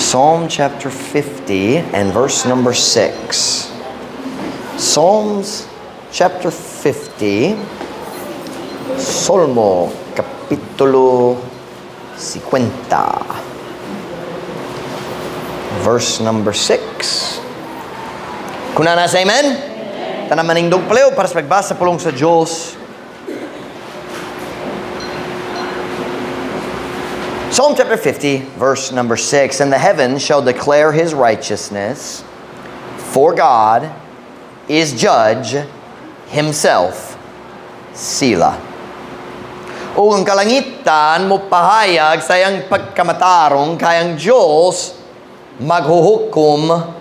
Psalm chapter 50 and verse number 6. Psalms chapter 50, Salmo kapitulo 50. Verse number 6. Kunana sa amen? Tanan manindog palihog para sa pagbasa pulong sa Diyos. Psalm chapter 50, verse number 6. And the heavens shall declare his righteousness, for God is judge himself. Selah. Ug ang kalangitan mo pahayag sa iyang pagkamatarong kay ang Diyos maghuhukom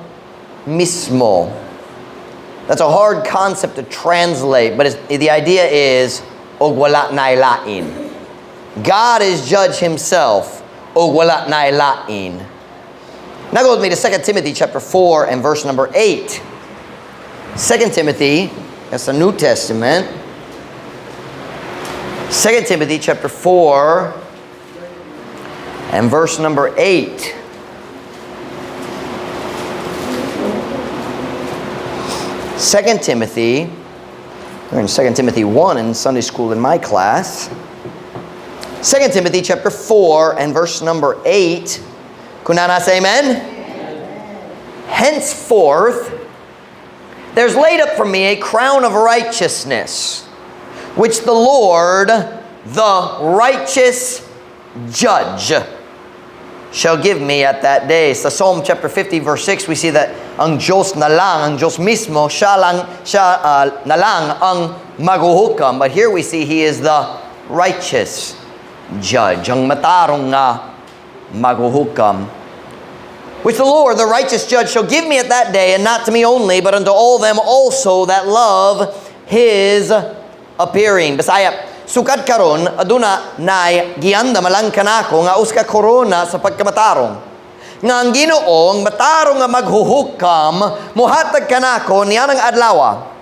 mismo. That's a hard concept to translate, but the idea is, og wala na lain. God is judge himself, og wala na lain. Now go with me to 2 Timothy chapter 4 and verse number 8. 2 Timothy, that's the New Testament. 2 Timothy chapter 4 and verse number 8. 2 Timothy, we're in 2 Timothy 1 in Sunday school in my class. 2 Timothy chapter 4 and verse number 8. Kunana say amen? Amen. Henceforth, there's laid up for me a crown of righteousness, which the Lord, the righteous judge, shall give me at that day. Sa Psalm chapter 50 verse 6, we see that ang Diyos na lang, ang Diyos mismo, siya lang, siya na lang ang maghuhukam. But here we see He is the righteous judge, ang matarong nga maghuhukam. Which the Lord, the righteous judge, shall give me at that day, and not to me only, but unto all them also that love His appearing. Bisaya, sukad karon aduna nay giandam alang kanako nga usa ka korona sa pagkamatarong. Nga ang Ginoo ang matarong nga maghuhukam mohatag kanako nianang adlawa.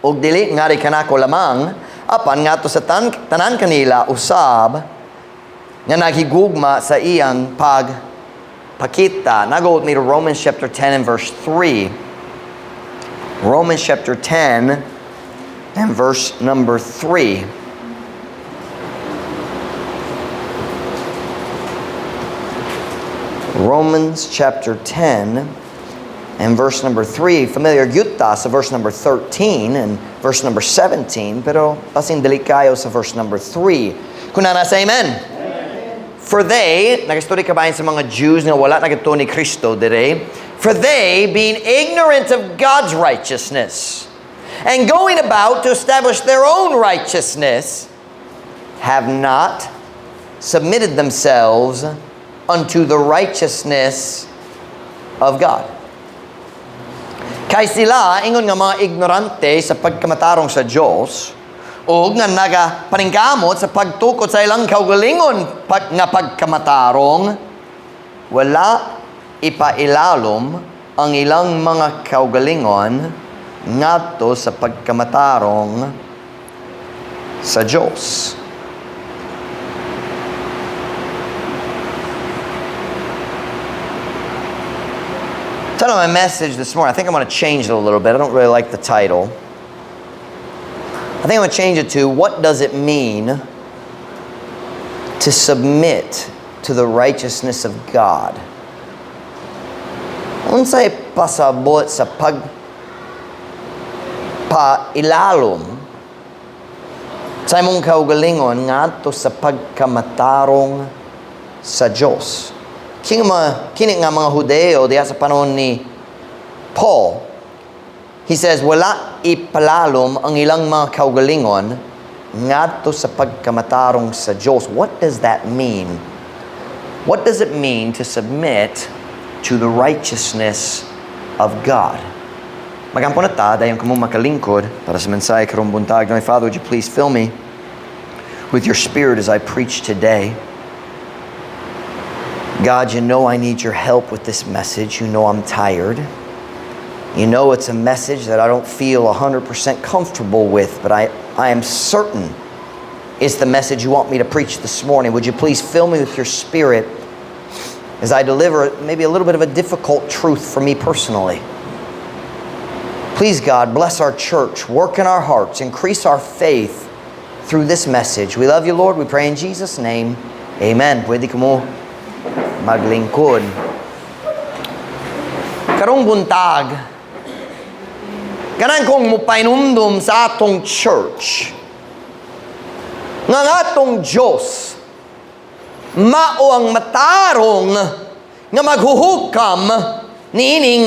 Ug dili ngari kanako lamang apan ngadto sa tanan kanila usab nga naghigugma sa iyang pagpakita. Now go with me to Romans chapter 10 and verse 3. Romans chapter 10 and verse number 3. Romans chapter 10 and verse number 3. Familiar gyud ta sa verse number 13 and verse number 17, pero basin dili kayo sa verse number 3. Kunana sa amen? Amen. For they, nagistorya kabahin sa mga Jews nga wala nagatuo ni Kristo dire, for they, being ignorant of God's righteousness, and going about to establish their own righteousness, have not submitted themselves unto the righteousness of God. Kay sila, ingon nga mga ignorante sa pagkamatarong sa Diyos, ug nga nagapaningkamot sa pagtukod sa ilang kaugalingon nga pagkamatarong, wala ipailalom ang ilang mga kaugalingon ngadto sa pagkamatarong sa Diyos. Title of my message this morning, I think I'm going to change it a little bit. I don't really like the title. I think I'm going to change it to, what does it mean to submit to the righteousness of God? Unsay pasabot sa pagpailalom sa imong kaugalingon ngadto sa pagkamatarong sa Diyos? Kini nga mga Hudeo diha sa panahon ni Paul, he says, wala ipalalom ang ilang mga kaugalingon ngadto sa pagkamatarong sa Diyos. What does that mean? What does it mean to submit to the righteousness of God? Magampo na ta, dayon kamo makalingkod para sa mensahe karong buntag. My Father, would you please fill me with your Spirit as I preach today? God, you know I need your help with this message. You know I'm tired. You know it's a message that I don't feel 100% comfortable with, but I am certain it's the message you want me to preach this morning. Would you please fill me with your Spirit As I deliver maybe a little bit of a difficult truth for me personally. Please, God, bless our church, work in our hearts, increase our faith through this message. We love you, Lord. We pray in Jesus' name. Amen. Pwede kamo maglingkod. Karong buntag, ganahan kong mupainumdum sa atong church nga ang atong Diyos mao ang matarong nga maghuhukam niining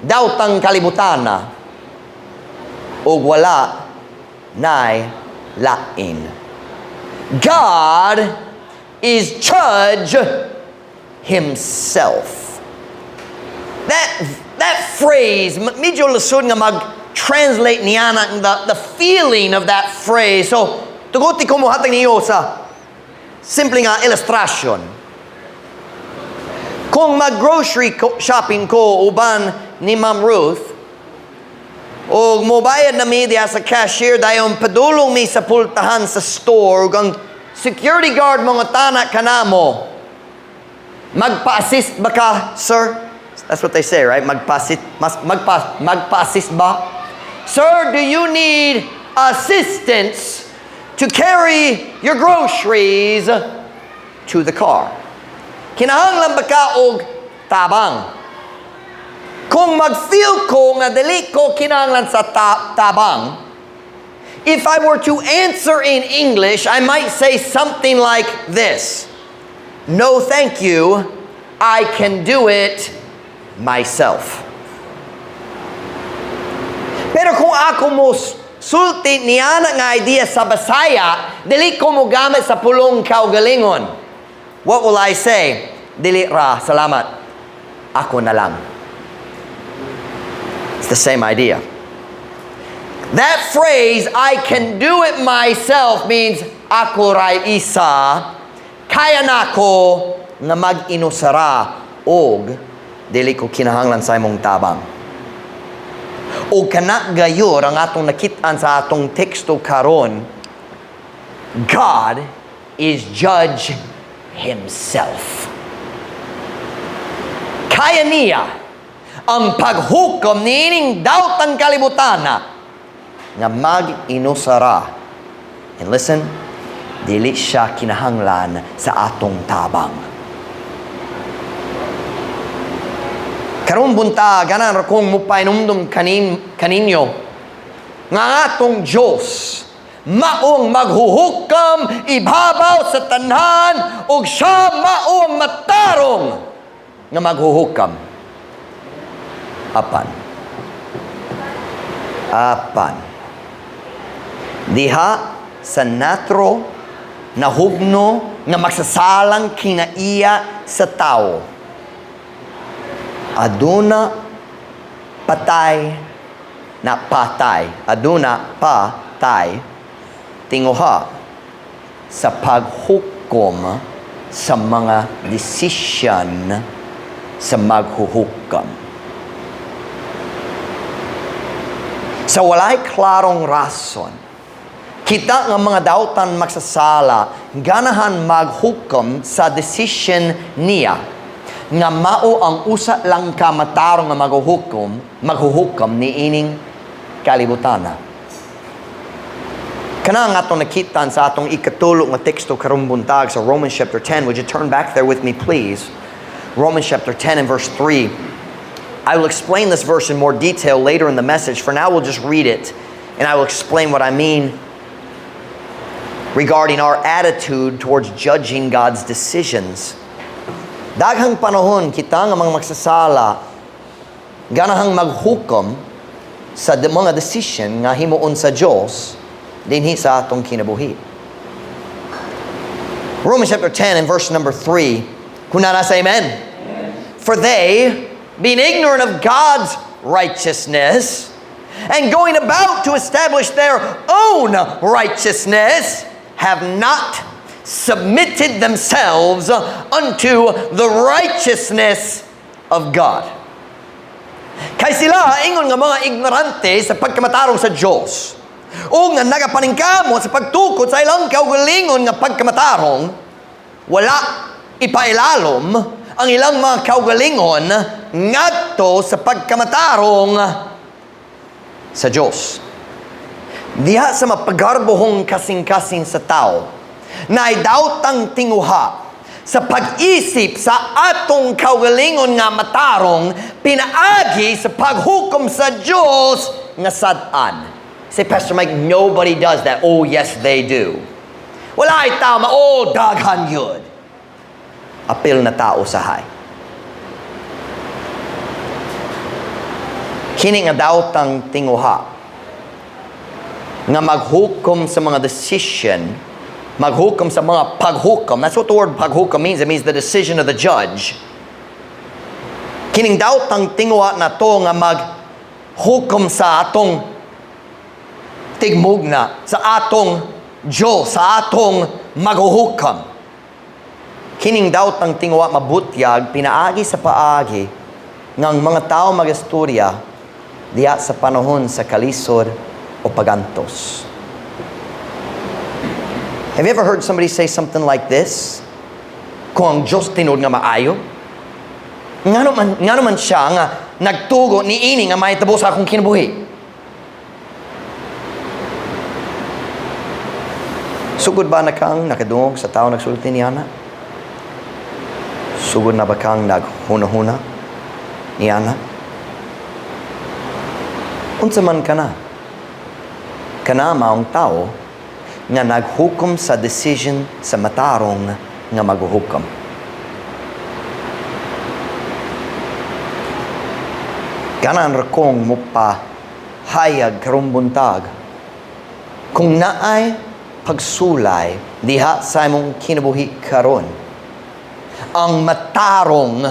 daotang kalibutana ug wala nay lain. God is judge himself. That phrase, medyo lisod nga mag-translate niya na the feeling of that phrase. So, tuguti ko mohatag niyo sa simple nga illustration. Kung mag-grocery shopping ko uban ni Ma'am Ruth, o mobayad na mi diha sa cashier, dayon padulong mi sa pultahan sa store, ug ang security guard mangutana kanamo, "Magpa-assist ba ka, sir?" That's what they say, right? Magpa-assist, magpa-assist ba? "Sir, do you need assistance to carry your groceries to the car?" "Kinahanglan ba ka og tabang?" Kung mag-feel ko nga dili ko kinahanglan sa tabang, if I were to answer in English, I might say something like this: "No, thank you. I can do it myself." Pero kung ako mo sulti niya nga idea sa Bisaya, dili ko mo gamit sa pulong kaugalingon. What will I say? "Dili ra, salamat. Ako na lang." It's the same idea. That phrase, "I can do it myself," means ako ray isa, kaya nako nga mag-inusara og dili ko kinahanglan sa imong tabang. O kana gayud ang atong nakit-an sa atong teksto karon. God is judge himself. Kaya niya ang paghukom niining daotang kalibutana nga mag-inusara. And listen, dili siya kinahanglan sa atong tabang. Karong buntag, ganahan ra kong mupainumdum kaninyo nga ang atong Diyos maong maghuhukam ibabaw sa tanan ug siya mao ang matarong nga maghuhukam. Apan. Apan. Diha sa natro nahugno nga magsasalang kinaiya sa tao, aduna patay na patay, aduna patay tinguha sa paghukom sa mga desisyon sa maghuhukam. Sa walay klarong rason, kita nga mga dautan magsasala, ganahan maghukom sa decision niya nga mao ang usa lang ka matarong nga maghuhukom niining kalibutana. Kana ang atong nakitaan sa atong ikatulo nga teksto karong buntag sa Romans chapter 10. Would you turn back there with me, please? Romans chapter 10 and verse 3. I will explain this verse in more detail later in the message. For now, we'll just read it, and I will explain what I mean regarding our attitude towards judging God's decisions. Daghang panahon, kita nga mga magsasala, ganahang maghukom sa mga decision nga himuon sa Diyos dinhi sa atong kinabuhi. Romans chapter 10 and verse number 3. Kung naa na, say amen. "For they, being ignorant of God's righteousness, and going about to establish their own righteousness, have not submitted themselves unto the righteousness of God." Kay sila, ingon nga mga ignorante sa pagkamatarong sa Diyos, o nga nagapaningkamot sa pagtukod sa ilang kaugalingon nga pagkamatarong, wala ipailalom ang ilang mga kaugalingon ngadto sa pagkamatarong sa Diyos. Diha sa mapagarbohong kasing-kasing sa tao, na daotang tinguha sa pag-isip sa atong kaugalingon nga matarong pinaagi sa paghukom sa Diyos nga sad-an. Say, "Pastor Mike, nobody does that." Oh, yes, they do. Wala ay tao, oh, daghan yun. Apil na tao sahay. Kini nga daotang tinguha nga maghukom sa mga decision, maghukom sa mga paghukom. That's what the word "paghukom" means. It means the decision of the judge. Kining daotang tinguha na to nga maghukom sa atong tigmugna, sa atong Diyos, sa atong maghuhukom. Kining daotang tinguha mabutyag pinaagi sa paagi ng mga tao magastorya diya sa panahon sa kalisod o pagantos. Have you ever heard somebody say something like this? "Kung ang Diyos tinuod nga maayo, ngano man siya nga nagtugo ni ini nga mahitabo sa akong kinabuhi?" Sugod ba na kang nakadungog sa tao nagsulti niana? Sugod na ba kang naghuna-huna niana? Unsa man kana? Kana maong tao nga naghukom sa decision sa matarong nga maghuhukom. Ganan ra kong mopahayag karong buntag. Kung naay pagsulay diha sa imong kinabuhi karon, ang matarong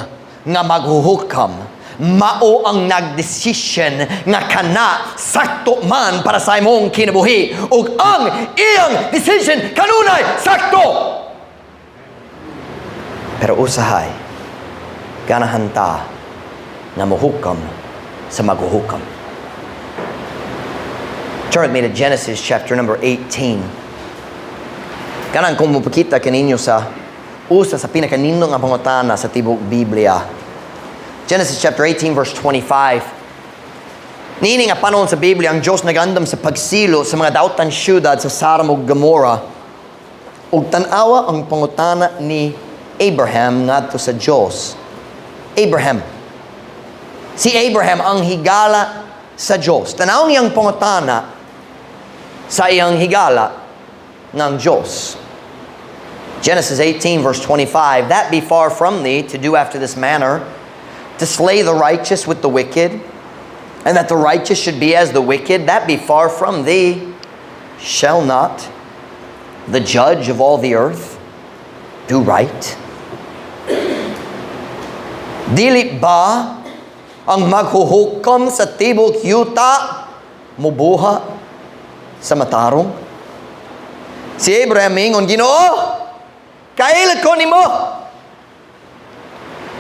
nga maghuhukam mao ang nagdesisyon nga kana sakto man para sa imong kinabuhi, ug ang iyang decision kanunay sakto. Pero usahay ganahan ta nga mohukam sa maghuhukam. Turn with me to Genesis chapter number 18. Ganahan kong mopakita kaninyo sa usa sa pinakanindot nga pangutana sa tibok Biblia. Genesis chapter 18 verse 25. Niini nga panahon sa Biblia, ang Diyos nagandam sa pagsilo sa mga dautan syudad sa Sodom ug Gomorrah. Ug tan-awa ang pangutana ni Abraham ngadto sa Diyos. Abraham. Si Abraham ang higala sa Diyos. Tan-awa iyang pangutana sa iyang higala ng Diyos. Genesis 18 verse 25, "That be far from thee to do after this manner, to slay the righteous with the wicked, and that the righteous should be as the wicked, that be far from thee. Shall not the judge of all the earth do right?" Dili ba ang maghuhukom sa tibok yuta mubuha sa matarong? Si Abraham ingon, "Ginoo, kaila ko nimo.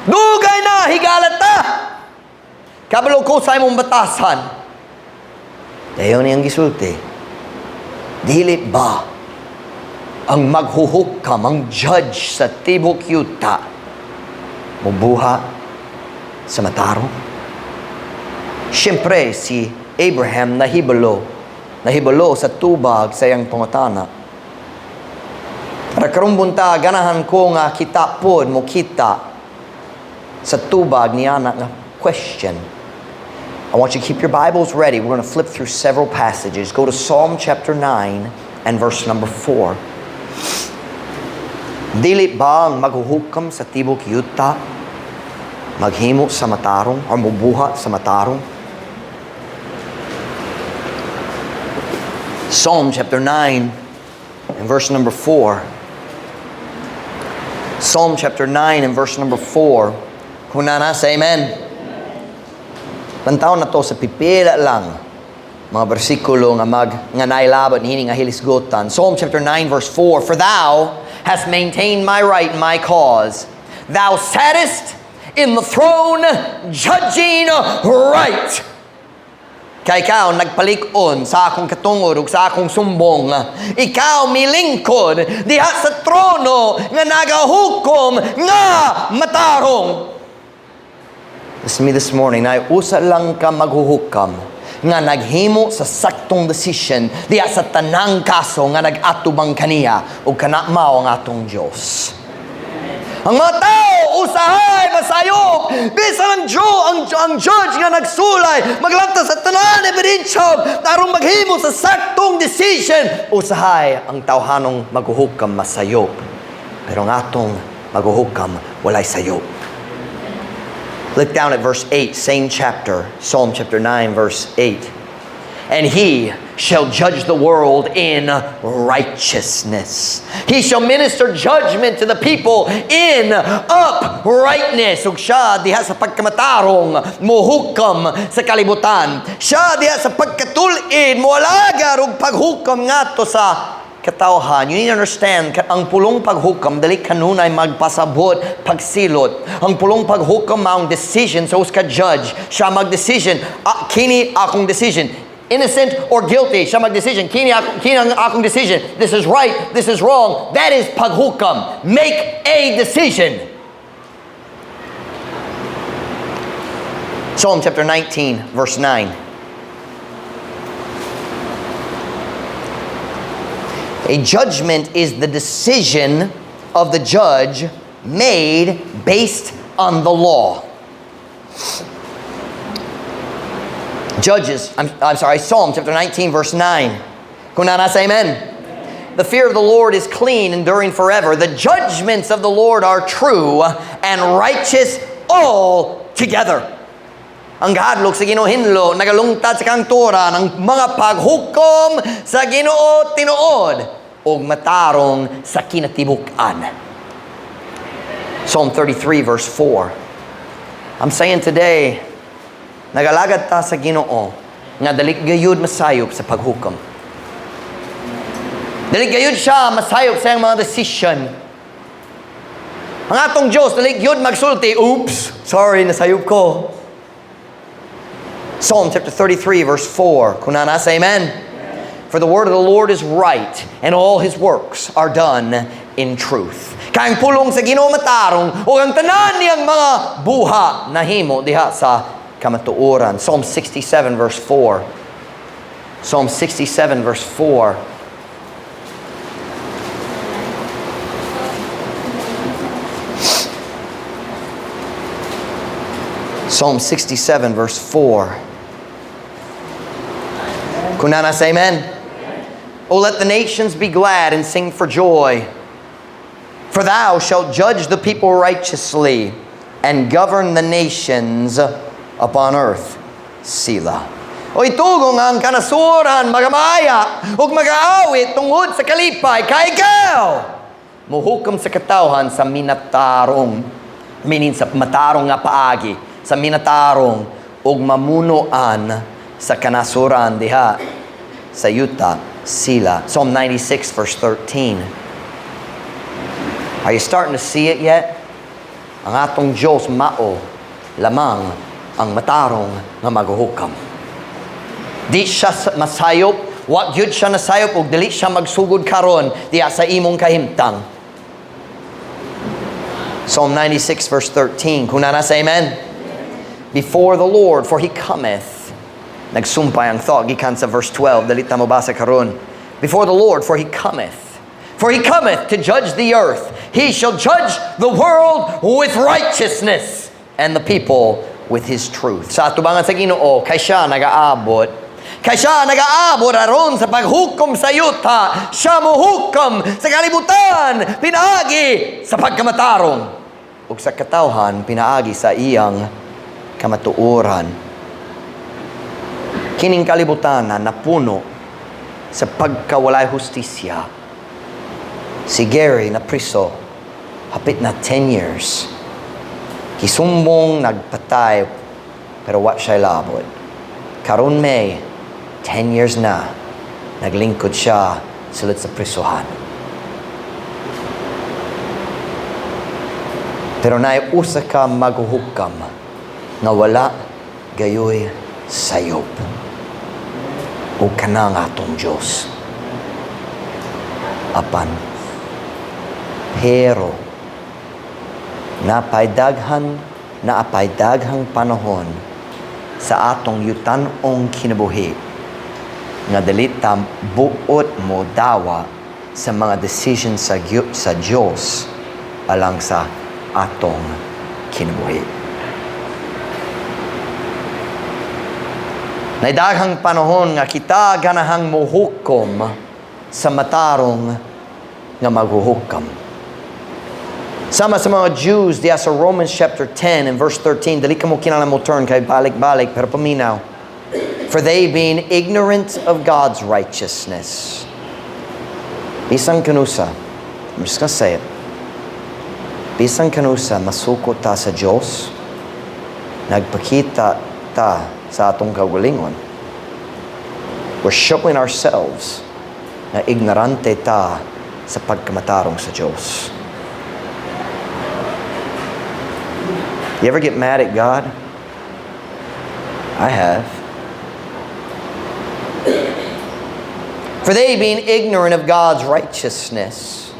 Dugay na, higala ta. Kabalo ko sa imong batasan." Dayon niyang gisulti, "Dili ba ang maghuhukam, ang judge sa tibok yuta, mubuha sa matarong?" Siyempre, si Abraham nahibalo sa tubag sa iyang pangutana. Para karong buntag, ganahan ko nga kita pod mo kita sa tubag niya nga question. I want you to keep your Bibles ready. We're going to flip through several passages. Go to Psalm chapter 9 and verse number 4. Dili ba ang maghuhukam sa tibok yuta, maghimo sa matarong or mubuhat sa matarong? Psalm chapter 9 and verse number 4. Psalm chapter 9 and verse number 4. Kung naa na, say amen. Lantaw nato sa pipila lang mga bersikulo nga mag nga nailabot niini nga hilisgutan. Psalm chapter 9 verse 4. "For thou hast maintained my right and my cause. Thou sattest in the throne judging right." Kay ikaw nagpalig-on sa akong katungod ug sa akong sumbong. Ikaw milingkod diha sa trono nga nagahukom nga matarong. Listen to me this morning, naay usa lang ka maghuhukam nga naghimo sa saktong decision diha sa tanang kaso nga nag-atubang kaniya, ug kana mao ang atong Dios. Ang mga tao usahay masayop bisan ang judge nga nagsulay, maglanta sa tanan ebidensya aron maghimo sa saktong decision, usahay ang tawhanong maghuhukam masayop. Pero ang atong maghuhukam walay sayop. Look down at verse 8, same chapter, Psalm chapter 9, verse 8. "And he shall judge the world in righteousness. He shall minister judgment to the people in uprightness." Ug siya diha sa pagkamatarong muhukam sa kalibutan. Siya diha sa pagkatul-id moalagar og paghukam ngadto sa katawhan. You need to understand, ang pulong paghukam, dili kanunay magpasabot pagsilot. Ang pulong paghukam maong decision sa usa ka judge. Siya mag-decision, ah, kini akong decision. Innocent or guilty, siya mag-decision. Kini ang akong decision. This is right, this is wrong. That is paghukam. Make a decision. Psalm chapter 19, verse 9. A judgment is the decision of the judge made based on the law. Judges, I'm sorry, Psalm chapter 19, verse 9. Kung naa say amen. "The fear of the Lord is clean, enduring forever. The judgments of the Lord are true and righteous all together." Ang kahadlok sa Ginoo hinlo, nagalungtad sa kangturan. Ang mga paghukom sa Ginoo tinuod ug matarong sa kinatibuk-an. Psalm 33 verse 4. I'm saying today, nagalagad ta sa Ginoo nga dali gayud masayop sa paghukom. Dali gayud siya masayop sa iyang mga decision. Ang atong Diyos, dali gyud magsulti, "Oops, sorry, nasayop ko." Psalm chapter 33, verse 4. Kung naa say amen. "For the word of the Lord is right, and all his works are done in truth." Kay ang pulong sa Ginoo matarong, ug ang tanan niyang mga buhat nahimo diha sa kamatuoran. Psalm 67, verse 4. Psalm 67, verse 4. Psalm 67, verse 4. Kung naa say amen. "Oh, let the nations be glad and sing for joy. For thou shalt judge the people righteously and govern the nations upon earth. Selah." O itugong ang kanasuran, magamaya, ug magaawit tungod sa kalipay, kay ikaw muhukom sa katawhan sa minatarong, meaning sa matarong nga paagi, sa minatarong, ug mamunuan sa kanasuran diha sa yuta. Selah. Psalm 96 verse 13. Are you starting to see it yet? Ang atong Diyos mao lamang ang matarong nga maghuhukam. Di siya masayop, wa gyud siya nasayop ug dili siya magsugod karon diha sa imong kahimtang. Psalm 96 verse 13. Kung naa say amen. "Before the Lord, for he cometh." Nagsumpay ang thought gikan sa verse 12. Dali ta mobasa karon. "Before the Lord, for he cometh. For he cometh to judge the earth. He shall judge the world with righteousness and the people with his truth." Sa atubangan sa Ginoo, kay siya nagaabot. Kay siya nagaabot aron sa paghukom sa yuta. Siya mohukom sa kalibutan, pinaagi sa pagkamatarong. Ug sa katawhan, pinaagi sa iyang kamatuoran. Kining kalibutan na napuno sa pagkawalay hustisya. Si Gary na priso, hapit na 10 years. Gisumbong nagpatay, pero wa siya labot. Karon May, 10 years na, naglingkod siya sulod sa prisuhan. Pero naay usa ka maghuhukam nga wala gayoy sayop. O kanang atong Diyos. Apan, pero, napay daghang panahon sa atong yutan-ong kinabuhi nga dili ta buot mo dawa sa mga decision sa Diyos alang sa atong kinabuhi. Nay daghang panahon nga kita ganahang mohukom sa matarong nga maghuhukam. Sama sa mga Jews diya sa Romans chapter 10 and verse 13, dili ka mo kinahanglan mo turn kay balik-balik, pero paminaw. "For they, being ignorant of God's righteousness." Bisan kanusa, I'm just gonna say it. Bisan kanusa masuko ta sa Diyos, nagpakita ta sa atong kaugalingon. We're showing ourselves na ignorante ta sa pagkamatarong sa Diyos. You ever get mad at God? I have. "For they, being ignorant of God's righteousness,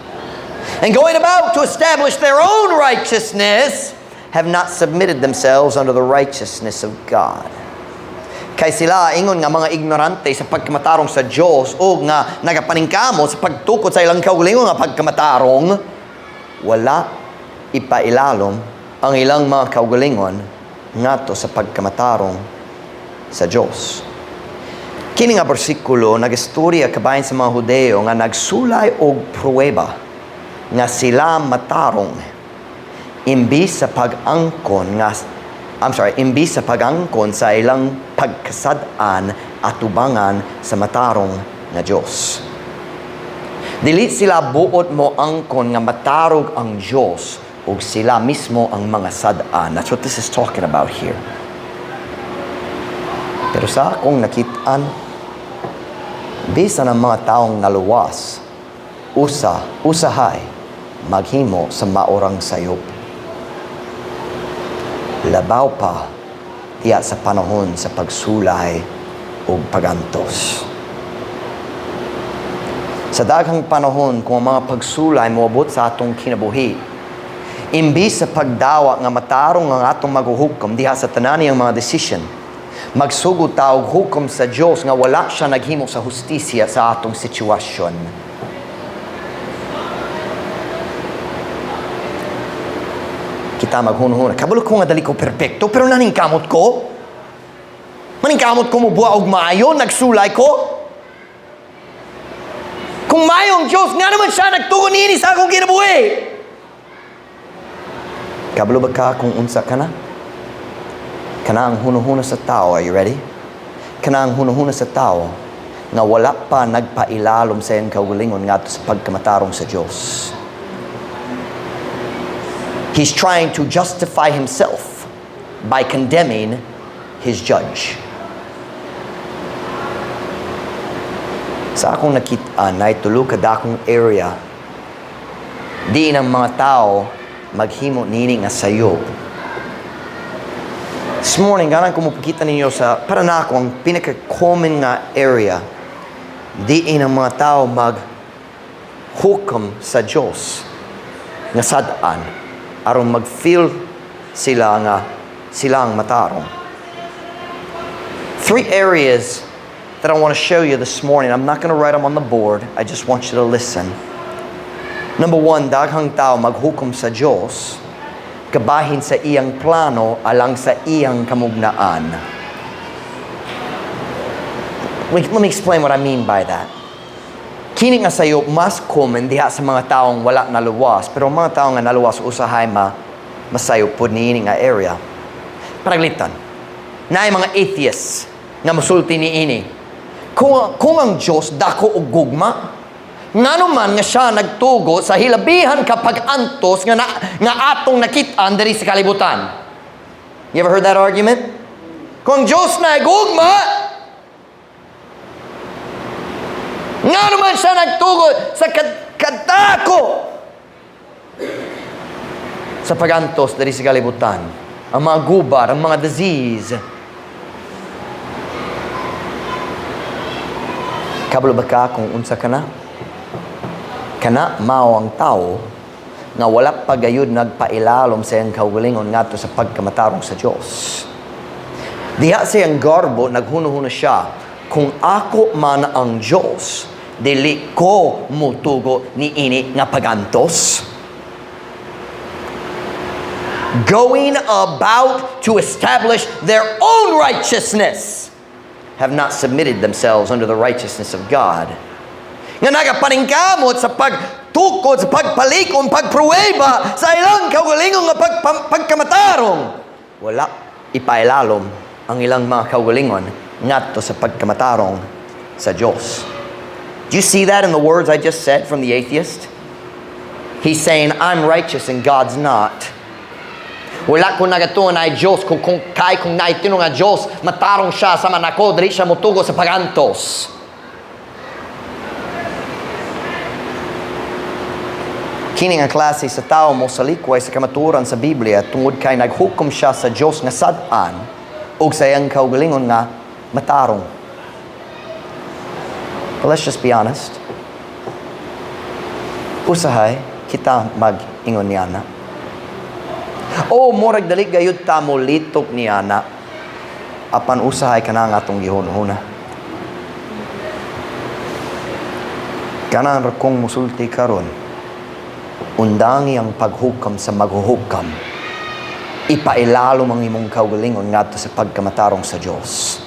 and going about to establish their own righteousness, have not submitted themselves unto the righteousness of God." Kay sila ingon nga mga ignorante sa pagkamatarong sa Dios o nga nagapaningkamot sa pagtukod sa ilang kaugalingon nga pagkamatarong, wala ipailalom ang ilang mga kaugalingon ngadto sa pagkamatarong sa Dios. Kini nga bersikulo nagistorya kabahin sa mga Hudeo nga nagsulay og pruweba nga sila matarong imbis sa pag-angkon nga, I'm sorry, imbis sa pag-angkon sa ilang pagkasad-an atubangan sa matarong nga Dios. Dili sila buot mo angkon nga matarog ang Dios ug sila mismo ang mga sad-an. That's what this is talking about here. Pero sa akong nakitaan, bisan ang mga taong naluwas, usahay maghimo sa maorang sayop. Labaw pa diya sa panahon sa pagsulay ug pagantos. Sa daghang panahon, kung ang mga pagsulay moabot sa atong kinabuhi, imbis sa pagdawa nga matarong ang atong maghuhukom diha sa tanan niyang mga decision, magsugod ta og hukom sa Dios nga wala siya naghimo sa hustisya sa atong sitwasyon. Kita maghunhuna. Kabalo ko nga dali ko perpekto, pero naningkamot ko. Maningkamot ko mo buwa og maayo, nagsulay ko. Kung maayo ang Diyos, nga naman siya nagtugon niini sa akong kinabuhi. Kabalo ba ka kung unsa ka na? Kana ang hunuhuna sa tao, are you ready? Kana ang hunuhuna sa tao nga wala pa nagpailalom sa iyang kaugalingon ngadto sa pagkamatarong sa Diyos. He's trying to justify himself by condemning his judge. Sa akong nakita, na tulo ka dakong area, di ng mga tao maghimo nini nga sayop. This morning, ganang ko mapakita ninyo sa, para na ako, ang pinaka-common nga area, di ng mga tao maghukom sa Diyos nga sad-an, aron mag-feel sila nga sila ang matarong. Three areas that I want to show you this morning. I'm not going to write them on the board. I just want you to listen. Number one, daghang tao maghukom sa Diyos kabahin sa iyang plano alang sa iyang kamugnaan. Let me explain what I mean by that. Kini nga sayo mas common diha sa mga taong wala naluwas, pero ang mga taong nga naluwas usahay masayo pod niini nga area. Paraglitan, naay mga atheists nga mosulti niini. Kung ang Diyos dako og gugma, ngano man nga siya nagtugo sa hilabihan kapag antos nga atong nakit-an diri sa kalibutan? You ever heard that argument? Kung ang Diyos na gugma, ngano man siya nagtugo sa kadako sa pagantos diri sa kalibutan, ang mga gubar, ang mga disease. Kabalo ba ka kung unsa kana? Kana mao ang tao nga wala pa gayud nagpailalom sa iyang kaugalingon ngadto sa pagkamatarong sa Dios. Diha sa iyang garbo, naghuno-huno siya, "Kung ako man ang Dios, dili ko mutugo ni ini nga pagantos." Going about to establish their own righteousness, have not submitted themselves under the righteousness of God. Nga nagapaningkamot sa pagtukod, sa pagpalikon, pagpruweba sa ilang kaugalingon nga pagkamatarong. Wala ipailalom ang ilang mga kaugalingon ngadto sa pagkamatarong sa Diyos. Do you see that in the words I just said from the atheist? He's saying, "I'm righteous and God's not. Wala ko nagatuo na Diyos kung kay kung naay tinuod nga Diyos, matarong siya sama nako, dili siya motugo sa pagantos." Kini nga klase sa tao mo salikway sa kamatuoran sa Biblia tungod kay naghukom siya sa Diyos nga sad-an ug sa iyang kaugalingon nga matarong. But let's just be honest. Usahay kita mag-ingon niana. O murag dali gayud ta mo litok niana, apan usahay kana nga atong gihunhuna. Ganahan ra kong musulti karon. Undangi ang paghukam sa maghuhukam. Ipailalom ang imong kaugalingon ngadto sa pagkamatarong sa Dios.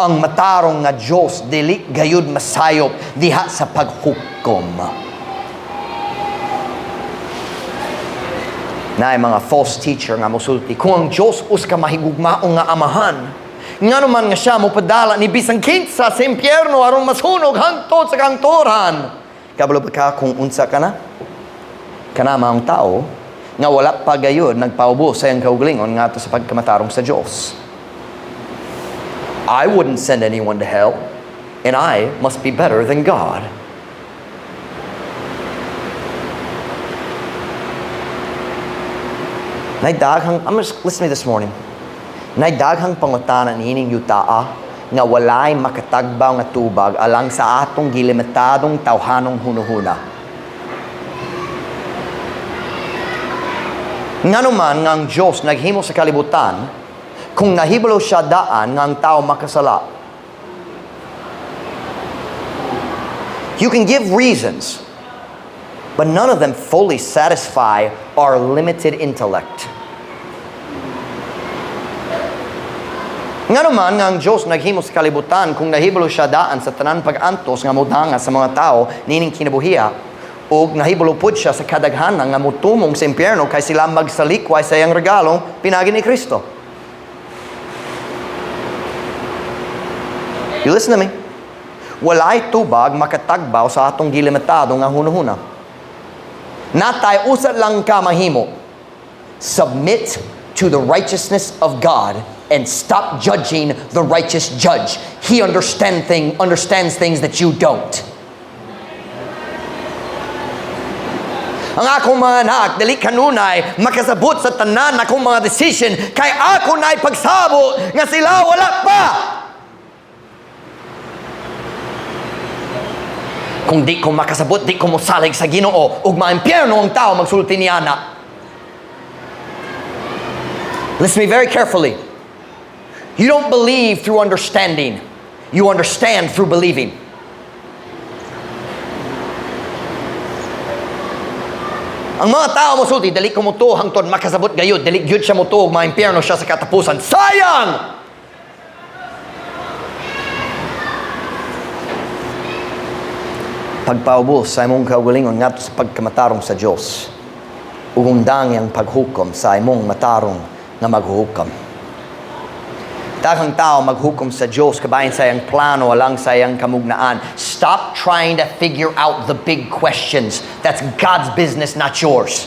Ang matarong nga Dios dili gayud masayop diha sa paghukom. Naay mga false teacher nga mosulti, "Kung ang Diyos usa ka mahigugmaong nga amahan, ngano man nga siya mopadala ni bisan kinsa sa impyerno aron masunog hangtod sa kahangturan?" Kabalo ba ka kung unsa kana? Kana maong tao nga wala pa gayud nagpaubos sa iyang kaugalingon ngadto sa pagkamatarong sa Diyos. "I wouldn't send anyone to hell, and I must be better than God." Naay daghang, I'm just listen to me this morning. Naay daghang pangutana niining yutaa nga walay makatagbaw nga tubag alang sa atong gilimitadong tawhanong hunuhuna. Ngano man nga ang Diyos naghimo sa kalibutan kung nahibalo siya daan nga ang tao makasala? You can give reasons, but none of them fully satisfy our limited intellect. Ngano man nga ang Diyos naghimo sa kalibutan kung nahibalo siya daan sa tanan pag-antos nga modanga sa mga tao nining kinabuhia, ug nahibalo pud siya sa kadaghanan nga motumong sa impyerno kay sila magsalikway sa iyang regalo pinagi ni Kristo? You listen to me. Walay tubag makatagbaw sa atong gilimitado nga hunahuna. Natay usa lang ka mahimo. Submit to the righteousness of God and stop judging the righteous judge. He understands things that you don't. Ang akong mga anak, dili kanunay makasabot sa tanan akong mga decision kay ako na'y pagsabot nga sila wala pa. "Kung di ko makasabot, di ko mosalig sa Ginoo ug maimpyerno ang tao magsulti niana." Listen to me very carefully. You don't believe through understanding. You understand through believing. Ang mga tao mosulti, "Dili ko motuo hangtod makasabot gayud, dili gyud siya motuo, maimpyerno siya sa katapusan." Sayang! Pagpaubos sa imong kaugalingon ngadto sa pagkamatarong sa Dios, ug undangi ang paghukom sa imong matarong nga maghuhukom. Daghang tao maghukom sa Dios kabahin sa iyang plano alang sa iyang kamugnaan. Stop trying to figure out the big questions. That's God's business, not yours.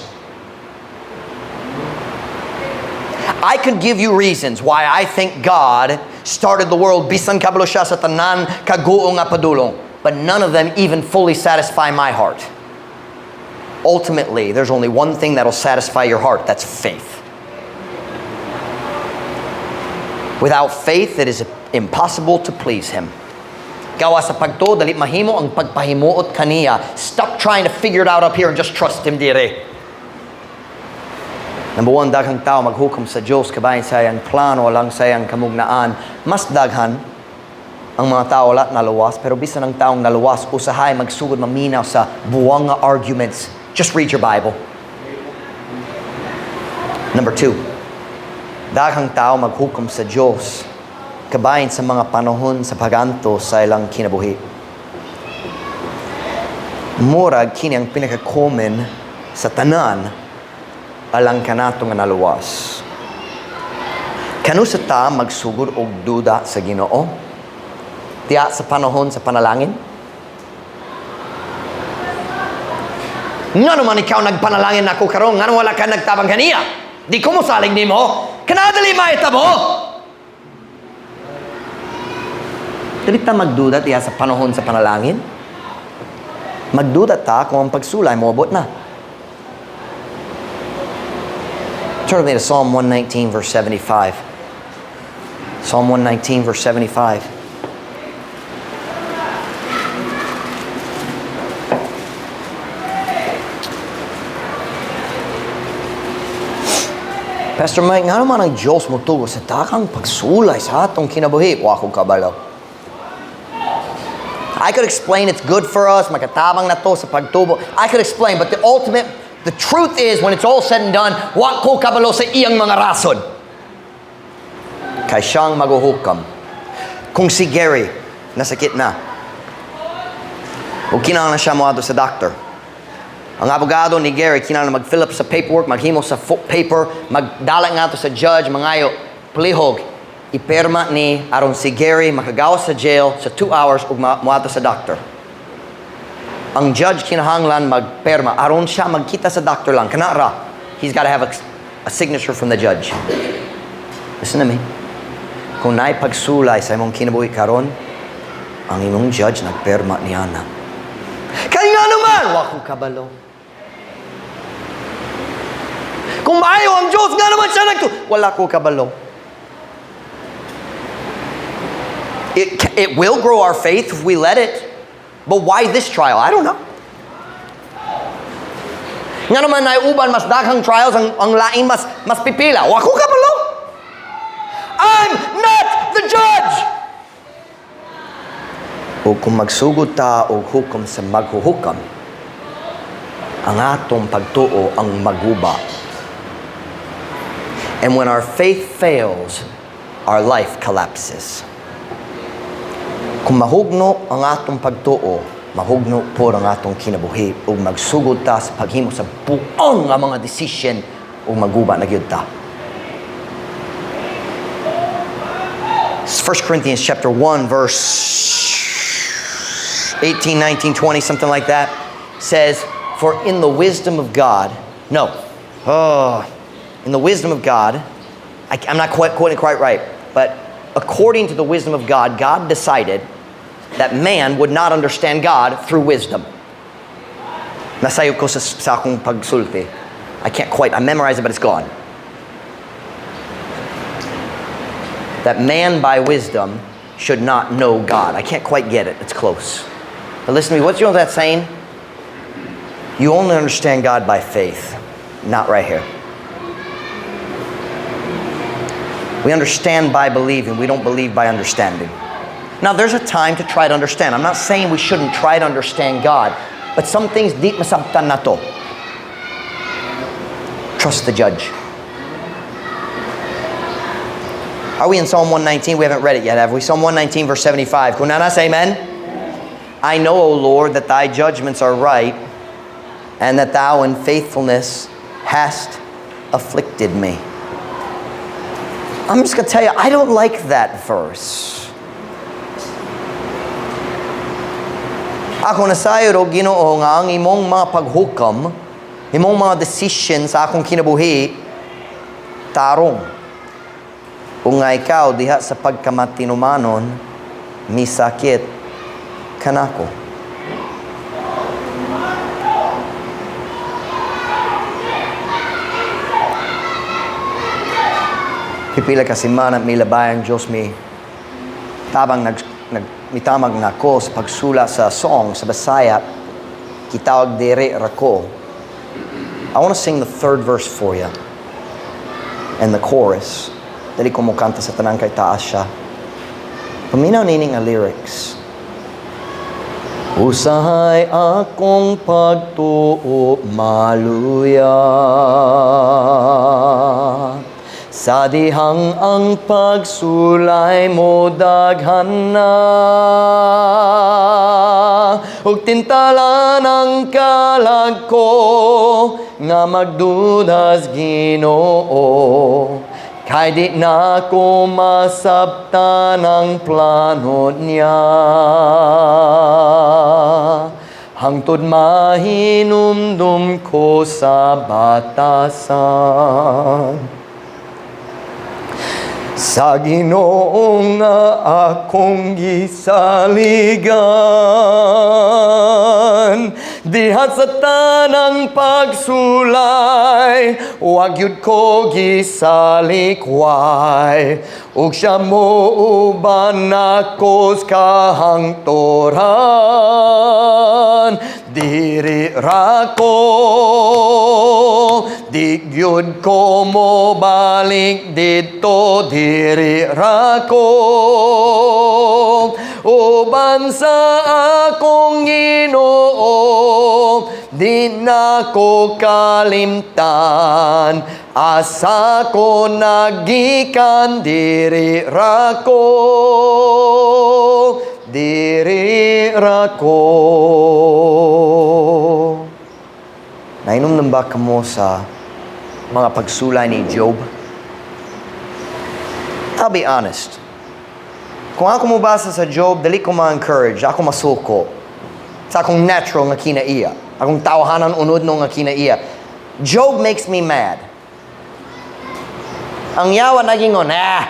I could give you reasons why I think God started the world bisan kabalo siya sa tanan kaguo nga padulong, but none of them even fully satisfy my heart. Ultimately, there's only one thing that'll satisfy your heart. That's faith. Without faith, it is impossible to please Him. Gawas sa pagtuo, dali mahimo ang pagpahimuot kaniya. Stop trying to figure it out up here and just trust Him dire. Number one, daghang tao maghukom sa Diyos kabahin sa iyang plano alang sa iyang kamugnaan. Mas daghan ang mga tao wala naluwas, pero bisan ang taong naluwas, usahay magsugod maminaw sa buwang nga arguments. Just read your Bible. Number two, daghang tao maghukom sa Diyos kabahin sa mga panahon sa pagantos sa ilang kinabuhi. Murag kini ang pinaka-common sa tanan alang kanato nga naluwas. Kanusa ta magsugod og duda sa Ginoo? Diya sa panahon sa panalangin? Ngano man ikaw nagpanalangin nako karon? Ngano wala ka nagtabang kaniya? Di ko mosalig nimo. Kanadali mahitabo. Dili ta magduda diya sa panahon sa panalangin? Magduda ta kung ang pagsulay moabot na. Turn with me to Psalm 119, verse 75. Psalm 119, verse 75. Pastor Mike, ngano man ang Diyos motugot sa daghang pagsulay sa atong kinabuhi? Wa ko kabalo. I could explain it's good for us, makatabang nato sa pagtubo. I could explain, but the truth is, when it's all said and done, wa ko kabalo sa iyang mga rason. Kay siyang maguhukam. Kung si Gary, nasakit na, o kinahanglan siya moadto sa doctor. Ang abogado ni Gary, kinahanglan mag-fill up sa paperwork, maghimo sa paper, magdala nga to sa judge, mangayo, palihog, iperma ni aron si Gary makagawas sa jail sa 2 hours ug moadto sa doctor. Ang judge kinahanglan magperma aron siya magkita sa doctor lang. Kana ra. He's got to have a signature from the judge. Listen to me. Kung naay pagsulay sa imong kinabuhi karon, ang imong judge nagperma niya na. Kay nga naman, wa ko kabalo. Kung maayo ang Diyos, nga naman siya nagtu-, wala ko kabalo. It will grow our faith if we let it. But why this trial? I don't know. Nga naman na uban mas daghang trials, ang lain mas pipila. Wa ko kabalo. I'm not the judge. O kung magsugod ta og hukom sa maghuhukam, ang atong pagtuo ang maguba. And when our faith fails, our life collapses. Kung mahugno ang atong pagtuo, mahugno po ang atong kinabuhi ug magsugod ta sa paghimo sa buong nga mga decision ug maguba na gyud ta. 1 Corinthians chapter 1 verse 18, 19, 20, something like that, says, for in the wisdom of God, no, oh, in the wisdom of God, I'm not quite quoting it quite right, but according to the wisdom of God, God decided that man would not understand God through wisdom. Nasayop ko sa akong pagsulti. I can't quite, I memorized it, but it's gone. That man by wisdom should not know God. I can't quite get it. It's close. But listen to me. What's you know that saying? You only understand God by faith, not right here. We understand by believing. We don't believe by understanding. Now, there's a time to try to understand. I'm not saying we shouldn't try to understand God, but some things di masabtan nato. Trust the judge. Are we in Psalm 119? We haven't read it yet, have we? Psalm 119, verse 75. Kung naa na, say amen. I know, O Lord, that thy judgments are right, and that thou in faithfulness hast afflicted me. I'm just going to tell you, I don't like that verse. Ako nasayod o Ginoo nga ang imong mga paghukam, imong mga decision sa akong kinabuhi, tarong. Ug nga ikaw diha sa pagkamatinumanon, misakit kanako. Pipila ka semana milabay ang Diyos mi Tabang nag mitamag nako sa pagsula sa song sa Bisaya, gitawag "Diri Ra Ko." I want to sing the third verse for you and the chorus. Dili ko mo kanta sa tanan kay taas siya. Paminaw nini nga lyrics. Usahay akong pagtuo maluya sa dihang ang pagsulay mo daghan na ug tintalan ang kalag ko nga magdudas, Ginoo, kay di na ko masabtan ang plano niya hangtod mahinumdum ko sa batasan sa Ginoo nga akong gisaligan. Diha sa tanang pagsulay, wa gyud ko gisalikway, ug siya mo uban nako sa kahangturan. Diri ra ko, di gyud ko mo balik didto. Diri ra ko, uban sa akong Ginoo, di na ko kalimtan asa ko nagikan. Diri ra ko, diri ra ko. Nahinumdum ba kamo sa mga pagsulay ni Job? I'll be honest. Kung ako mobasa sa Job, dali ko ma-encourage, ako masuko. Sa akong natural nga kinaiya. Akong tawahanan unod no nga kinaiya. Job makes me mad. Ang yawa nagingon, "Ah,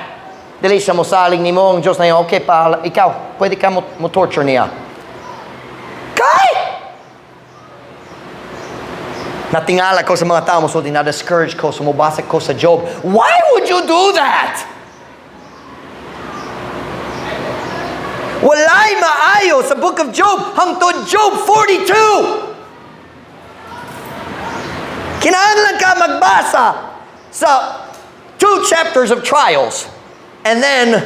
dili siya mosalig nimo." Ang Diyos na yun, "Okay pa, ikaw, pwede ka mo torture niya." Kay! Natingala ko sa mga tao mo, so na-discourage ko, so mobasa ko sa Job. Why would you do that? Walay maayo sa Book of Job hangtod Job 42. Kinahanglan ka magbasa sa two chapters of trials and then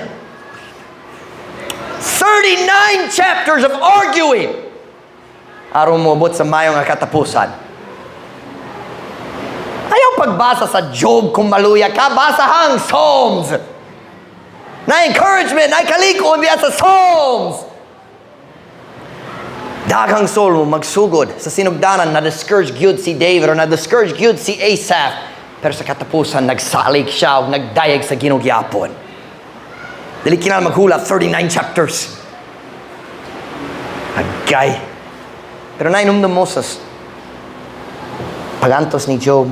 39 chapters of arguing aron moabot sa mayo nga katapusan. Ayaw pagbasa sa Job kung maluya ka, basa hang Psalms. Na encouragement, na kalikon diya sa Psalms. Daghang solmo magsugod sa sinugdanan na discourage gyud si David or na discourage gyud si Asaph. Pero sa katapusan, nagsalig siya ug nagdayag sa Ginoo gyapon. Dili kinahanglan maghula 39 chapters. Agay. Pero nahinumdum mo sa pagantos ni Job.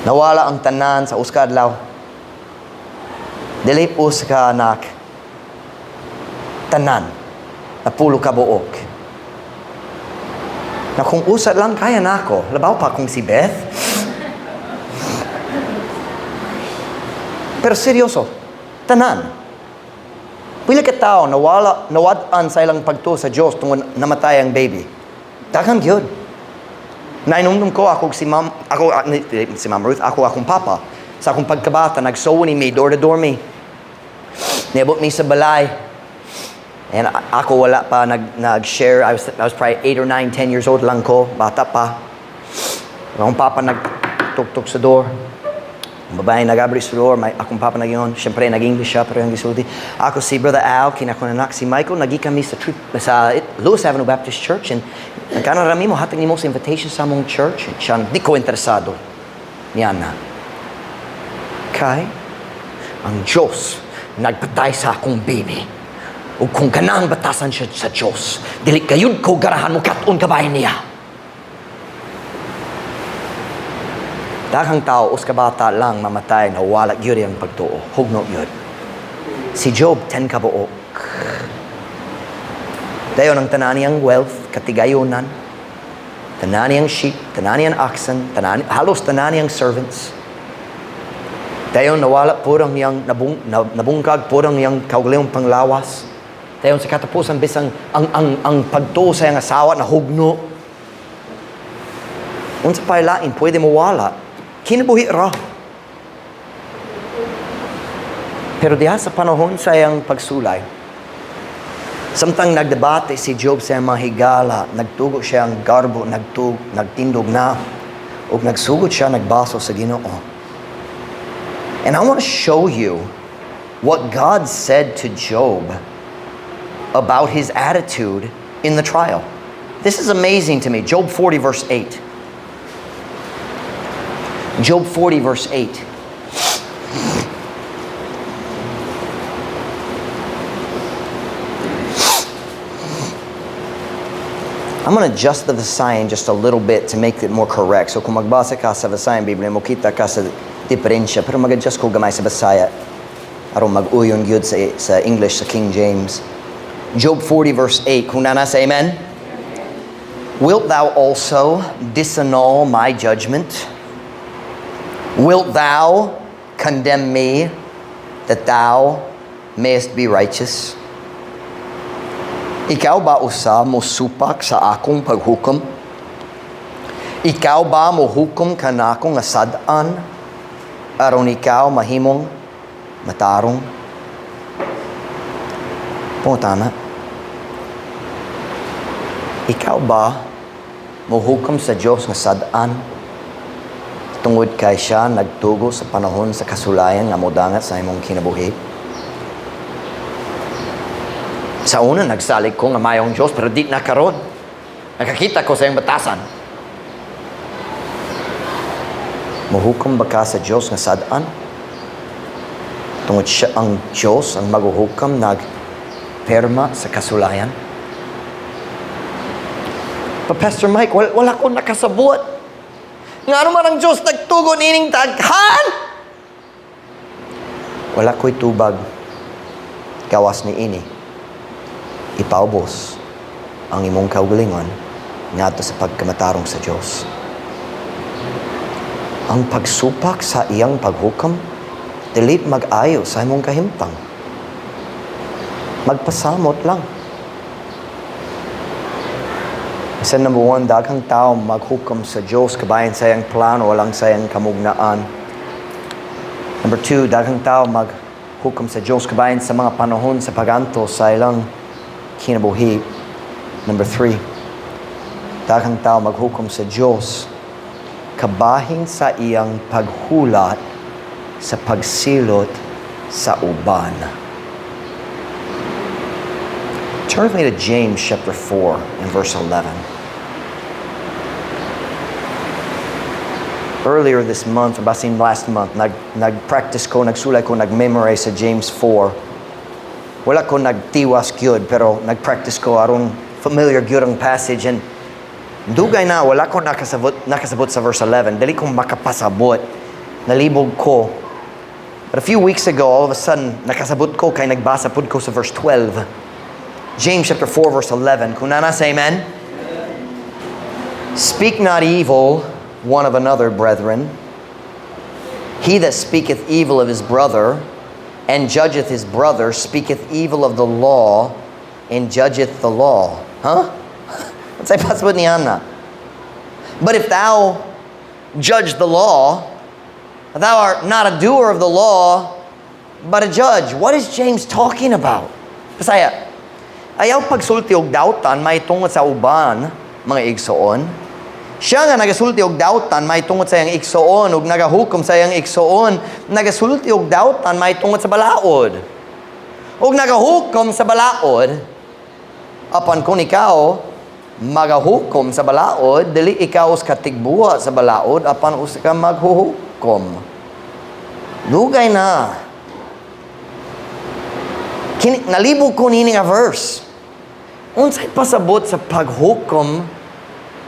Nawala ang tanan sa usa ka adlaw. Dili usa ka anak. Tanan. Napulo ka buok. Na kung usa lang kaya nako, labaw pa kung si Beth. Pero seryoso, tanan. Pila ka tao nawala, nawad-an sa ilang pagtuo sa Diyos tungod namatay ang baby. Daghan gyud. Nainumdum ko ako si Ma'am, ako ah, si Ma'am Ruth, ako akong papa. Sa akong pagkabata, nagsowo ni mi, door to door mi. Niabot mi sa balay. And ako wala pa nag-share. I was probably 8 or 9, 10 years old lang ko. Bata pa. Akong papa nagtuktok sa door. Ang babae nag-abri sa door, may, akong papa nag-ingon. Siyempre, nag-English siya, pero yung gisulti, "Ako si Brother Al, kini akong anak si Michael, nagi kami sa Lewis Avenue Baptist Church, and nagkana rami mo, hatag nimo sa invitation sa among church." And siya, "Di ko interesado." Niya na. "Kay, ang Diyos nagpatay sa akong baby. Ug kung kanang batasan siya sa Diyos, dili kayod ko garahan mo kat-on kabahin niya." Daghang tao, usa ka bata lang mamatay, nawala gyud ang pagtuo. Hugno gyud. Si Job, 10 ka buok. Dayon ang tanan niyang wealth, katigayonan, tanan niyang sheep, tanan niyang oxen, tanan, halos tanan niyang servants. Dayon nawala pud ang iyang nabungkag pud ang iyang kaugalingong panglawas. Dayon sa katapusan bisan ang pagtuo sa iyang asawa nahugno. Unsa pa lain pwede mawala? Kinabuhi ra. Pero diha sa panahon sa iyang pagsulay, samtang nagdebate si Job sa iyang mga higala, nagtugo siya ang garbo, nagtindog na, ug nagsugod siya nagbaso sa Ginoo. And I want to show you what God said to Job about his attitude in the trial. This is amazing to me. Job 40 verse 8. Job 40 verse 8. I'm going to adjust the Visayan just a little bit to make it more correct. So kung magbasa ka sa Visayan Biblia, mokita ka sa diferensya. Pero mag-adjust ko gamay sa Bisaya aron mag-uyon gyud sa English, sa King James. Job 40 verse 8. Kung naa na, say amen. Wilt thou also disannul my judgment? Wilt thou condemn me that thou mayest be righteous? Ikaw ba usa mo supak sa akong paghukom? Ikaw ba mo hukom kanako nga sad-an aron ikaw mahimong matarong? Pangutana. Ikaw ba mohukom sa Dios nga sad-an tungod kay siya nagtugo sa panahon sa kasulayan nga modangat sa imong kinabuhi? Sa una, nagsalig ko nga mayong Diyos, pero di na karon. Nakakita ko sa iyang batasan. Mohukom ba ka sa Diyos nga sad-an? Tungod siya ang Diyos ang maghuhukom nagperma sa kasulayan? But Pastor Mike, wala ko nakasabot. Ngano man ang Diyos nagtugo nining daghan? Wala ko'y tubag gawas ni ini. Ipaubos ang imong kaugalingon ngadto sa pagkamatarong sa Dios. Ang pagsupak sa iyang paghukom, dili mag-ayo sa imong kahimtang. Magpasamot lang. Sa number one, daghang tao maghukom sa Diyos kabahin sa iyang plano, alang sa iyang kamugnaan. Number two, daghang tao maghukom sa Diyos kabahin sa mga panahon sa pagantos sa ilang kinabuhi. Number three, daghang tao maghukom sa Diyos kabahin sa iyang paghulat sa pagsilot sa uban. Turn with me to James chapter 4 and verse 11. Earlier this month, or basin last month, nag-practice ko, nagsulay ko, nag-memorize sa James 4. Wala ko nagtiwas gyud, pero nag-practice ko aron familiar gyud ang passage. And dugay na, wala ko nakasabot sa verse 11. Dili ko makapasabot. Nalibog ko. But a few weeks ago, all of a sudden, nakasabot ko kay nagbasa pud ko sa verse 12. James chapter 4, verse 11. Kung naa na, say amen. Speak not evil one of another, brethren. He that speaketh evil of his brother and judgeth his brother speaketh evil of the law and judgeth the law. Huh? Unsay pasabot niana? But if thou judge the law, thou art not a doer of the law, but a judge. What is James talking about? Bisaya, ayaw pagsulti og dautan mahitungod sa uban, mga igsoon. Siya nga nagasulti og dautan mahitungod sa iyang igsoon ug nagahukom sa iyang igsoon, nagasulti og dautan mahitungod sa balaod. Ug nagahukom sa balaod, apan kung ikaw magahukom sa balaod, dili ikaw usa ka tigbuhat sa balaod, apan usa ka maghuhukom. Dugay na. Kini, nalibog ko nini nga verse. Unsay pasabot sa paghukom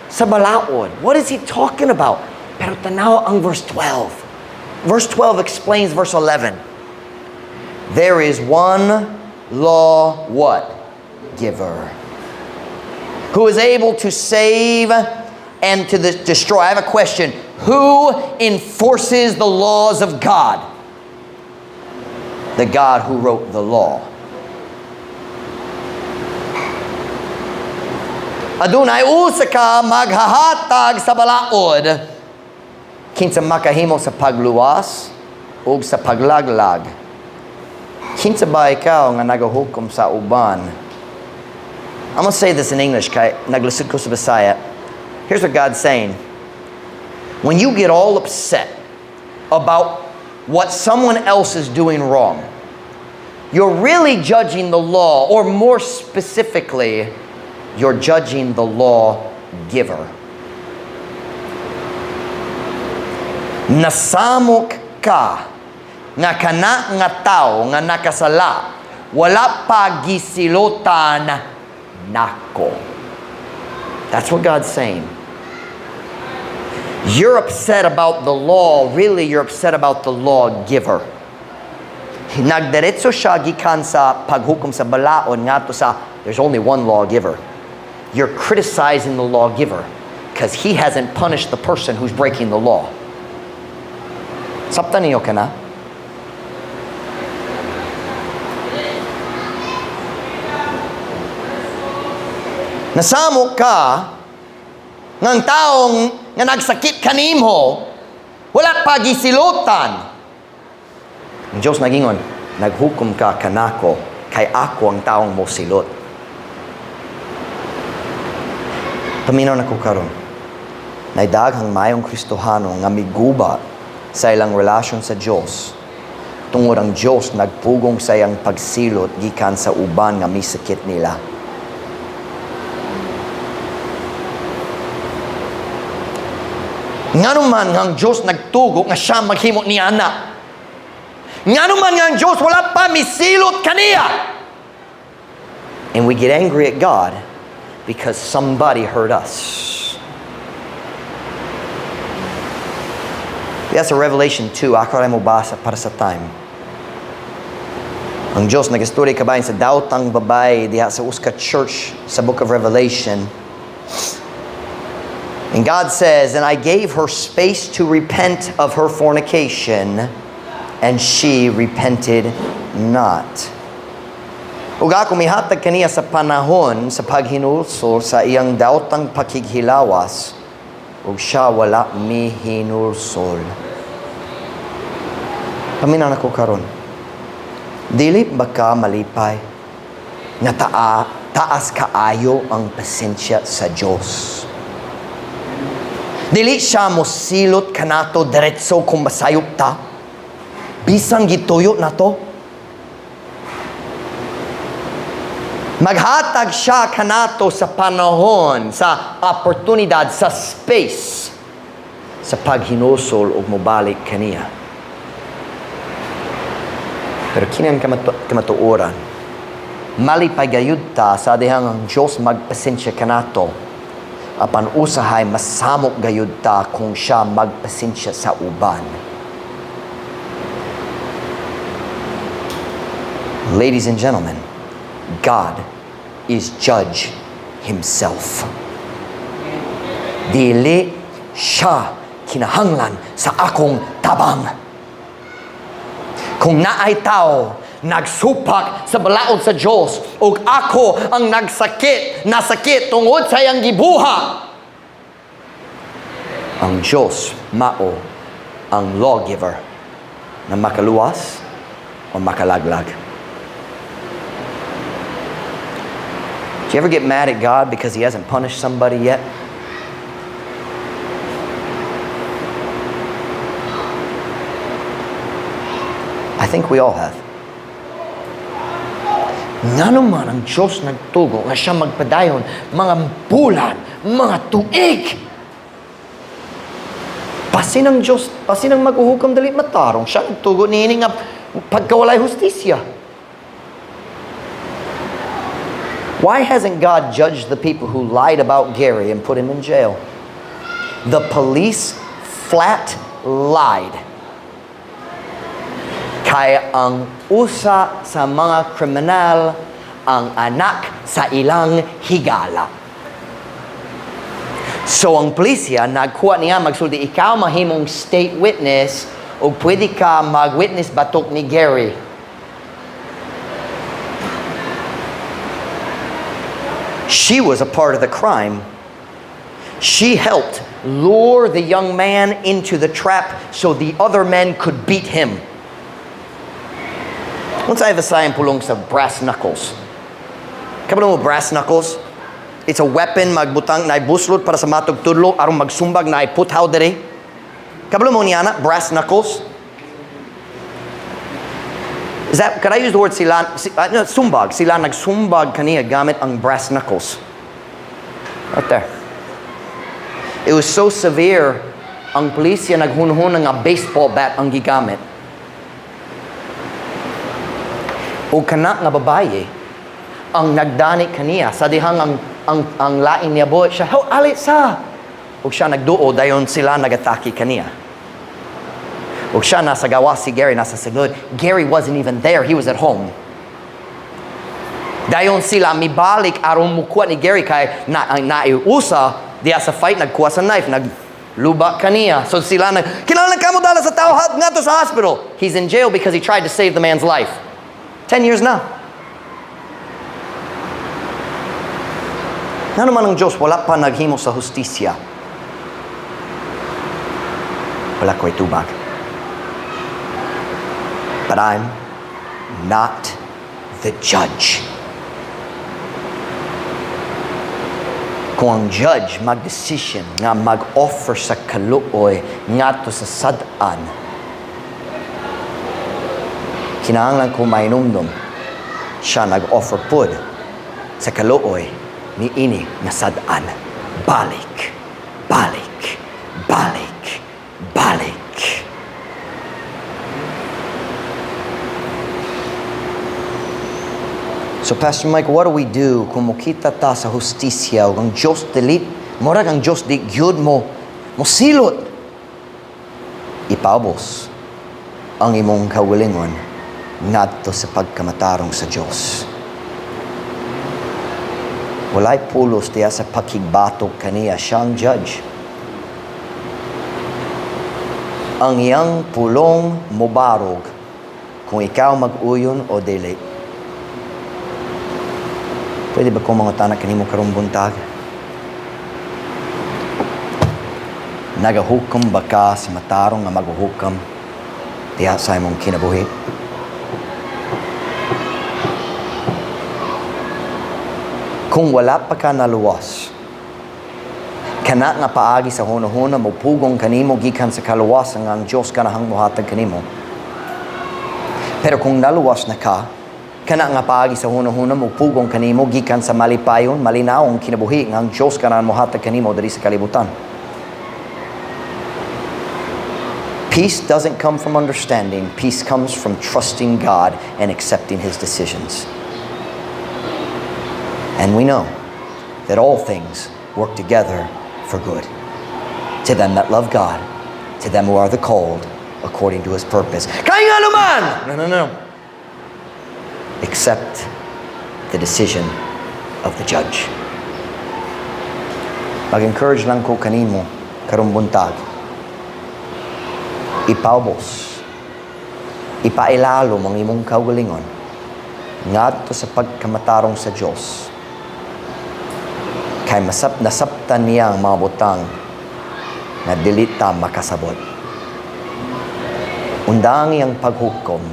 sa balaod? What is he talking about? Pero tanaw ang verse 12. Verse 12 explains verse 11. There is one law what? Giver. Who is able to save and to destroy. I have a question. Who enforces the laws of God? The God who wrote the law. Adunay usa ka maghahatag sa balaod, kinsa makahimo sa pagluwas ug sa paglaglag. Kinsa ba ikaw nga nagahukom sa uban? I'm gonna say this in English kay naglisod ko sa Bisaya. Here's what God's saying. When you get all upset about what someone else is doing wrong, you're really judging the law, or more specifically, you're judging the law giver. Nasamok ka nga kana nga tao nga nakasala wala pa gisilotan nako. That's what God's saying. You're upset about the law. Really, you're upset about the lawgiver. Nagdiretso siya gikan sa paghukom sa balaod ngadto sa there's only one lawgiver. You're criticizing the lawgiver because he hasn't punished the person who's breaking the law. Sabtan niyo kana? Nasamok ka ngang taong nga nagsakit kanimo wala pa gisilotan. Ang Diyos nagingon, naghukom ka kanako kay ako ang taong mosilot. Paminaw na ko karon. Nay daghang mayong Kristohano nga miguba sa ilang relasyon sa Dios tungod ang Dios nagpugong sa iyang pagsilot gikan sa uban nga misakit nila. Ngano man nga ang Dios nagtugo nga siya maghimo niya ana? Ngano man nga ang Dios wala pa misilot kaniya? And we get angry at God because somebody hurt us. That's a Revelation 2. Ako rin mo basa para sa time. Ang Diyos nag-istorya kabahin sa daotang babae diha sa usa ka church sa Book of Revelation. And God says, "And I gave her space to repent of her fornication, and she repented not. Ug ako mihatag kaniya sa panahon sa paghinulsol sa iyang daotang pakighilawas, ug siya wala mihinulsol." Paminaw nako karon. Dili ba ka malipay nga taas kaayo ang pasensya sa Dios? Dili siya mosilot kanato diretso kung masayop ta. Bisan gituyo nato. Maghatag siya kanato sa panahon, sa oportunidad, sa space, sa paghinulsol ug mobalik kaniya. Pero kini ang kamatuoran. Malipay gayud ta sa dihang ang Diyos magpasensya kanato. Apan usahay masamok gayud ta kung siya magpasensya sa uban. Ladies and gentlemen, God is judge himself. Dili siya kinahanglan sa akong tabang. Kung naay tao nagsupak sa balaod sa Diyos ug ako ang nagsakit, nasakit tungod sa iyang gibuhat, ang Diyos mao ang lawgiver na makaluwas o makalaglag. Do you ever get mad at God because He hasn't punished somebody yet? I think we all have. Ngano man ang Diyos nagtugo nga siya magpadayon mga bulan, mga tuig? Basin ang Diyos, basin ang maghuhukom dili matarong. Siya nagtugo niini nga pagkawalay hustisya. Why hasn't God judged the people who lied about Gary and put him in jail? The police flat lied. Kay ang usa sa mga kriminal ang anak sa ilang higala. So ang pulisya nagkuha niya magsulti, ikaw mahimong state witness o pwede ka mag-witness batok ni Gary. She was a part of the crime. She helped lure the young man into the trap so the other men could beat him. Unsay Visayan pulong sa brass knuckles? Kabalo mo brass knuckles? It's a weapon magbutang na buslot para sa matog tudlo aron magsumbag na puthaw diri. Kabalo mo niya brass knuckles? Is that, could I use the word sila, si, no, sumbag? Sila nagsumbag kaniya gamit ang brass knuckles. Right there. It was so severe, ang pulisya naghunhun nga baseball bat ang gigamit. O kana nga babaye, ang nagdani kaniya, sa dihang ang lain niya buhat siya, "Oh, alit sa!" O siya nagduo, dayon sila nagatake kaniya. O siya nasa gawas, si Gary nasa sulod. Gary wasn't even there, he was at home. Dayon sila mibalik aron mukuha ni Gary kay na naiusa diya sa fight, nagkuha sa knife, nagluba kaniya. So sila nag kinahanglan kamo dala sa tao ngadto sa hospital. He's in jail because he tried to save the man's life. 10 years na. Ngano man ang Diyos wala pa naghimo sa hustisya? Wala ko'y tubag. But I'm not the judge. Kung ang judge mag-decision nga mag-offer sa kaluoy ngadto sa sad-an, kinahanglan ko mainumdum siya nag-offer pud sa kaluoy ni ini nga sad-an. Balik, balik, balik, balik. So Pastor Mike, what do we do kung mokita ta sa hustisya o ang Diyos dili, murag ang Diyos di gyud mo silot? Ipaubos ang imong kaugalingon ngadto sa pagkamatarong sa Diyos. Walay pulos diya sa pakigbatok kaniya, siya ang judge. Ang iyang pulong mobarog kung ikaw mag-uyon o dili. Pwede ba kong mangutana kanimo karong buntag? Nagahukom ba ka sa matarong nga maghuhukam diha sa imong kinabuhi? Kung wala pa ka naluwas, kana nga paagi sa hunahuna mo pugong kanimo gikan sa kaluwasan nga ang Dios ganahang mohatag kanimo. Pero kung naluwas na ka, kana nga paagi sa hunahuna mo pugong kanimo gikan sa malipayon, malinawong kinabuhi nga ang Dios ganahan mohatag kanimo diri sa kalibutan. Peace doesn't come from understanding. Peace comes from trusting God and accepting His decisions. And we know that all things work together for good to them that love God, to them who are the called according to His purpose. Kaya nga naman! No, no, no. Accept the decision of the judge. Mag-encourage lang ko kanimo karong buntag. Ipaubos, ipailalom ang imong kaugalingon ngadto sa pagkamatarong sa Dios. Kay nasaptan niya ang mga butang na dili ta makasabot. Undangi ang paghukom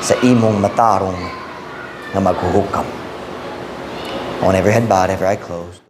sa imong matarong nga maghuhukam. On every head bowed, every eye closed.